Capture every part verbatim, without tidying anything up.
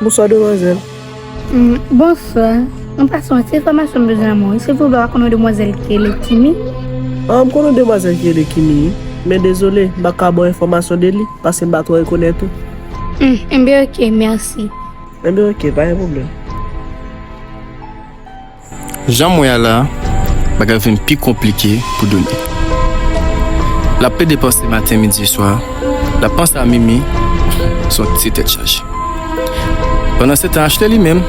Bonswa, demwazèl. Mm, bonswa. An pasan, se enfòmasyon m bezwen nan men w. Silvouplè, w pa konn yon demwazèl ki rele Kimi? Ah, m konn yon demwazèl ki rele Kimi, wi. Men dezole, m pa ka ba w enfòmasyon de li, paske m pa twò rekonèt ou. Mm, enben, oke, mèsi. Enben, oke, pa gen pwoblèm. Jan m wè a la, bagay vin pi konplike pou Doni. L ap plede panse maten, midi, swa. L ap panse a Mimi, se yon ti tèt chaje. Pandansetan, Ashley li menm,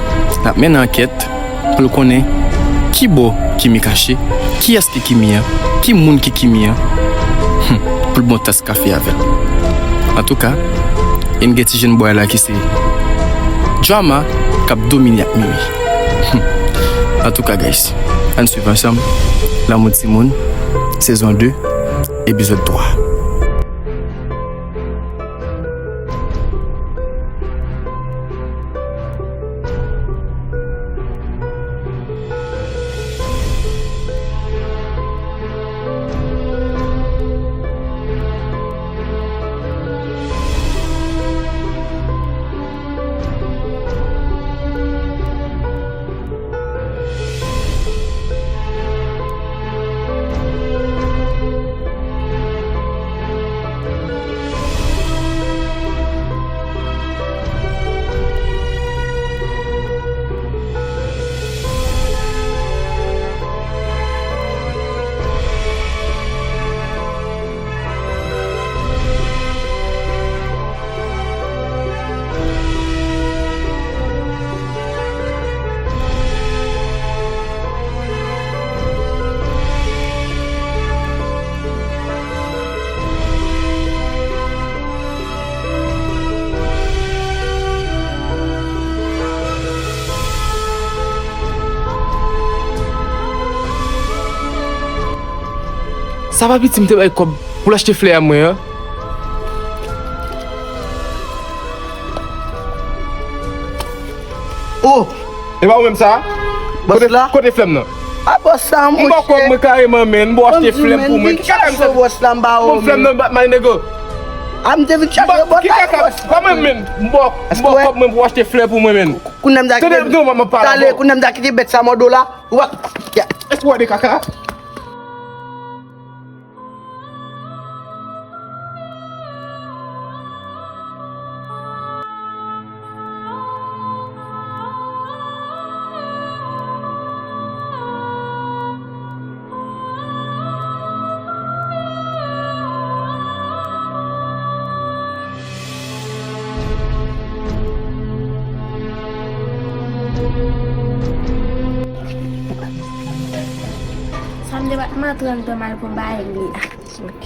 l ap mennen ankèt pou l konnen ki bò Kimi kache, kiyès ki Kimi an, ki moun ki Kimi an, hmm, pou l bon tas kafe avè l. Antouka, e n gen ti jenn bòy la ki se Drama k ap domine ak Mimi. Hmm. Antouka, guys, ann swiv ansanm Lanmou Timoun, sezon de, epizòd twa. Sa pa piti m te bay kòb pou l achte flè a mwen an. Oh! E pa ou menm sa? Bòs la? Kote flè m nan? A bòs la, monchè. M ba w kòb mwen kareman, men. M ba w achte flè m pou mwen. Ki kaka m sèvi? Bòs la, m ba w. Bon, flè m nan, my nigga. A, m te vin chache bòs la, bòs. Pa mwen menm. M ba w, m ba w kòb mwen pou w achte flè pou mwen, men. Kounye a m ta kite. Tande, non, m ap pale avè w. Kounye a m ta kite bèt sa mòde w la. Ou pa. Èske w wè de kaka? Sa m te pa t mande trant tan m al pran bagay li a. Ok.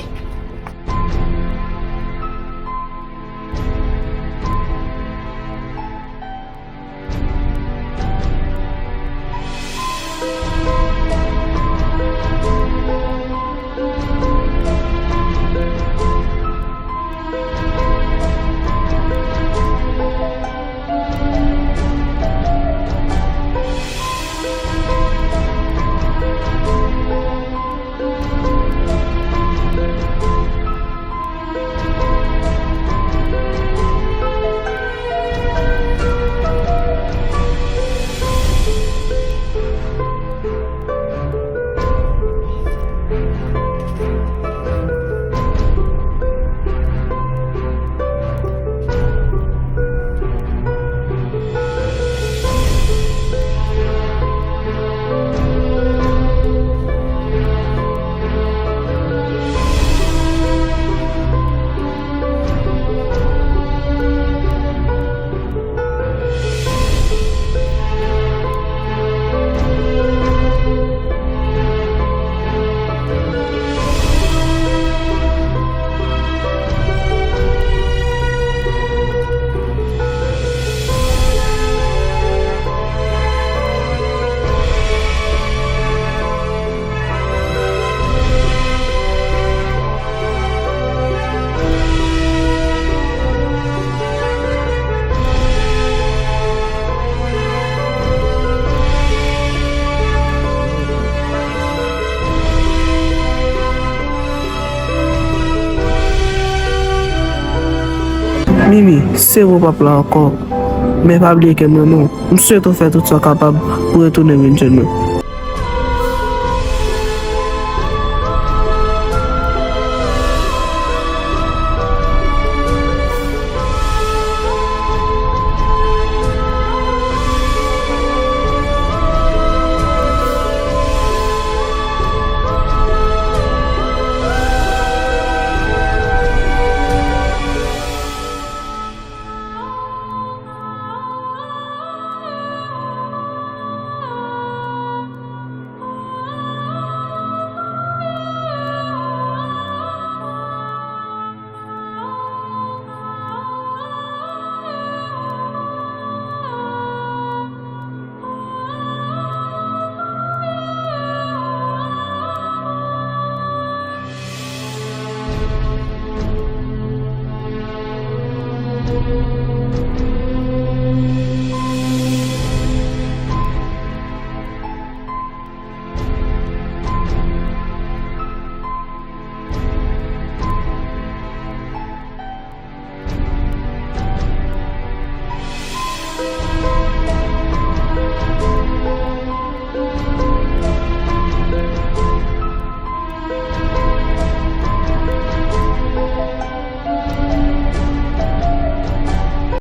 Se vre w p ap la ankò, men pa bliye ke m renmen w. M swete w fè tout sa w kapab pou w retounen vin jwenn mwen.